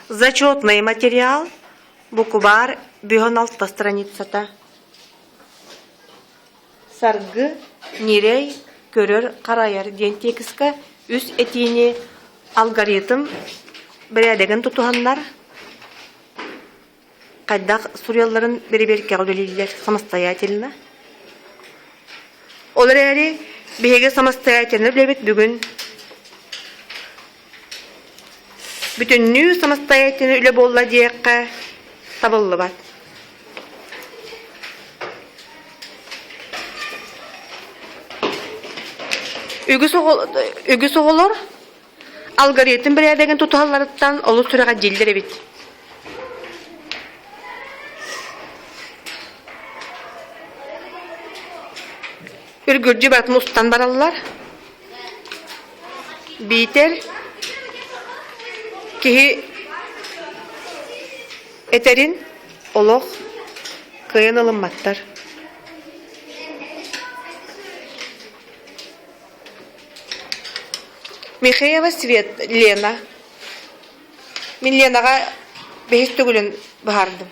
Зачетный материал букубаар бүһөн алта страницата. Саргы, ньирэй, көрөр, харайар диэн текскэ үс этиини алгоритм бэрээдэгин тутуһаннар хайдах суруйалларын бэрэбиэркэҕэ үлэлииллэр самостоятельно. Ол эрээри биһиги самостоятельно үлэбит бүгүн бүтүннүү самостоятельно үлэ буолла диэххэ табыллыбат. Үгүс, үгүс оҕолор алгоритм бэрээдэгин тутуһалларыттан олус сүрэҕэлдьииллэр эбит. Үргүлдьү барытын устан бараллар. Биитэр киһи этэрин олох кыайан ылымматтар. Михеева Свет Лена. Мин Ленаҕа бэһис төгүлүн быһаардым.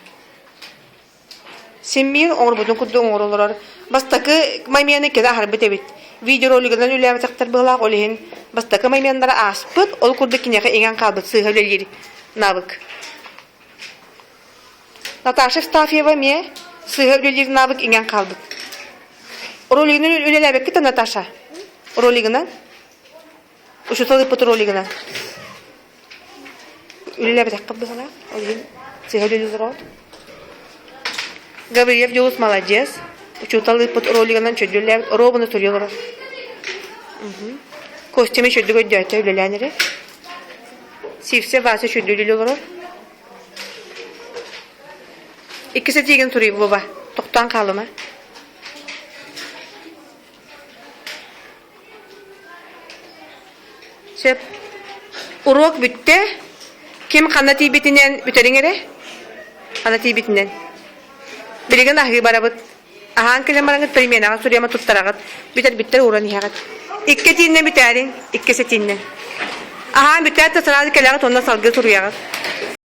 Симмиир оҥорбутун курдук оҥоро олорор. Бастакы момены кини аһарбыт эбит. Видеоролигынан үлэлээбэтэхтэр быһыылаах, ол иһин бастакы моменнара ааспыт, ол курдук киниэхэ иҥэн хаалбыт сыыһа үлэлиир навык. Наташа Евстафьева эмиэ сыыһа үлэлиир навык иҥэн хаалбыт. Ролигынан үлэлээбэккит да Наташа? Ролигынан? Учуутал ыыппыт ролигынан. Үлэлээбэтэххит быһыылаах, ол иһин сыыһа үлэлии олороҕут. Гаврильев Дьулус молодец. Учуутал ыыппыт ролигынан чөдүллээбит, ровно суруйа олорор. Костя эмиэ чөдүк өйдөөтө үлэлээн эрэ. Сивцев Вася чөдү үлэлии олорор. Иккис этиигин суруй, Вова. Тохтоон хаалыма. Сөп. Уруок бүттэ. Ким ханна тиийбитинэн бүтэриҥ эрэ. Ханна тиийбитинэн. Билигин аһыы барабыт. Аһаан кэлэн бараҥыт переменаҕа суруйама туттараҕыт. Бүтэрбиттэр ууран иһэҕит. Икки этииннэн бүтээриҥ. Иккис этииннэн. Аһаан бүтээт да сразу кэлэҕит уонна салгыы суруйаҕыт.